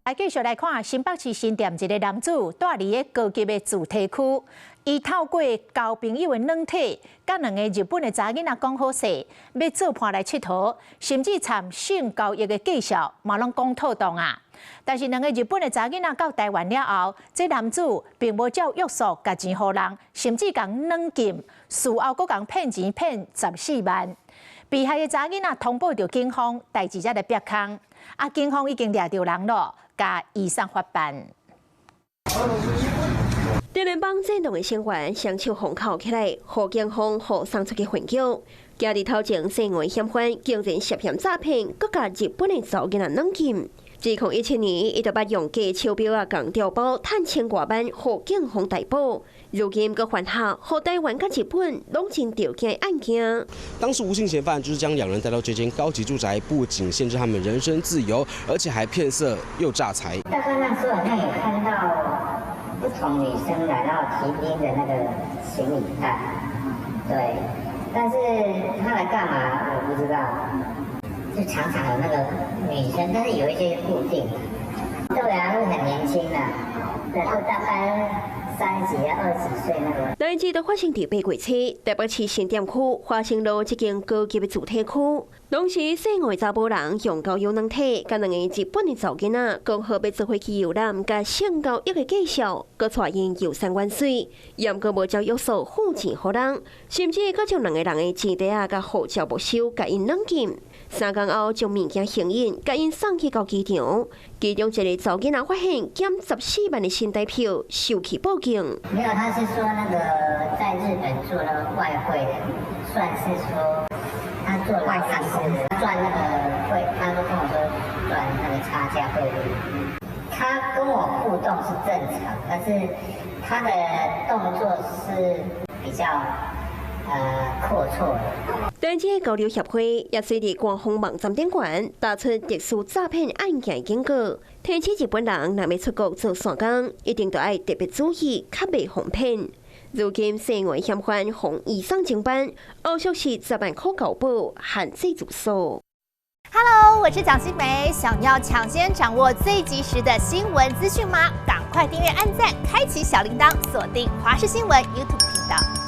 來繼續來看新北市新店一个男子蹛佇个高級的住宅區，伊透過交朋友的軟體，佮兩个日本的查某囡仔講好勢，欲做伴來𨑨迌，甚至參性交易的介紹，嘛攏講妥當啊。但是兩个日本的查某囡仔到台灣了後，這男子並無照約束共錢予人，甚至共軟禁，事後閣共騙錢騙14萬。被害的查某囡仔通報著警方，代誌才來煏空。啊，警方已經掠著人囉，共移送法辦。電聯幫戰動的成員雙手封銬起來，予警方予送出去訓局。行佇頭前姓黃嫌犯，竟然涉嫌詐騙，閣共日本的查某囡仔軟禁。2017年，伊就捌用假手錶仔共調包，趁千外萬，予警方逮捕。如今閣犯下，予台灣佮日本攏真著驚的案件。當時吳姓嫌犯就是將兩人帶到這間高級住宅，不僅限制他們人身自由，而且還騙色又詐財。大概那時候好像有看到不同女生來到提拎的那個行李袋，對，但是他來幹嘛我不知道。就常常有那個女生，但是有一些固定，對啊，都很年輕的，對，都大概三十幾啊、20幾歲那個。代誌就發生佇8月初，台北市新店區華興路這間高級的住宅區，當時姓黃的查埔人用交友軟體，佮兩个日本的查某囡仔講好欲做伙去遊覽，共性交易的介紹，閣帶𪜶遊山玩水，猶閣無照約束付錢予人，甚至閣將兩个人的錢袋仔佮護照沒收，共𪜶軟禁。3工後，將物件還𪜶，共𪜶送去到機場。其中一个查某囡仔發現減14萬的新台票，受氣報警。沒有，他是說那個在日本做那個外匯的，算是說他做外商是賺那個匯，他都跟我說賺那個差價匯率。他跟我互動是正常，但是他的動作是比較闊綽的。台這交流協會也隨佇官方網站頂懸打出特殊詐騙案件警告，提醒日本人若欲出國做散工，一定著愛特別注意，較袂予騙。如今姓黃嫌犯予移送偵辦，後續是10萬塊交保，限制住所。 Hello，我是蔣新梅，想要搶先掌握最及時的新聞資訊嗎？趕快訂閱、按讚、開啟小鈴鐺，鎖定華視新聞 YouTube 頻道。